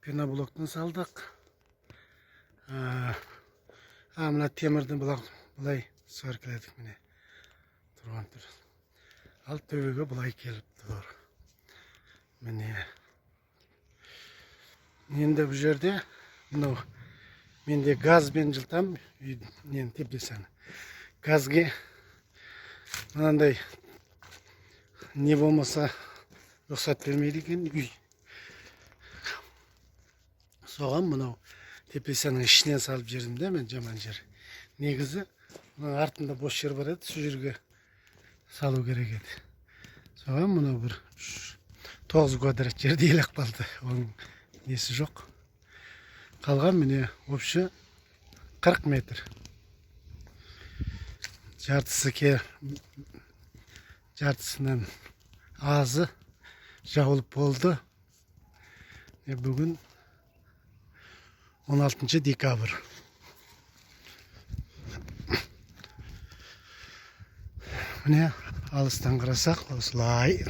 Пеноблоктан салдық. А мына темірді былай сваркаледік, міне, тұрған тұр. Ал төбеге былай келіп тұр, міне. Енді бұл жерде мынау менде газбен жылытам үй, нені, теплицаны. Газге мынандай не болмаса, рұқсат бермейді екен үй. Соған мынау теплицаның ішінен салып жібердім да мен. Жаман жер негізі. Мынаның артында бос жер бар еді, сол жерге салу керек еді. Соған мынау бір 9 квадрат жерді иелеп қалды. Оның несі жоқ қалған. Міне, общий 40 метр. Жартысы ке жартысынан азы жабылып болды. Бүгін 16 декабрь. Міне, алыстан қарасақ, осылай.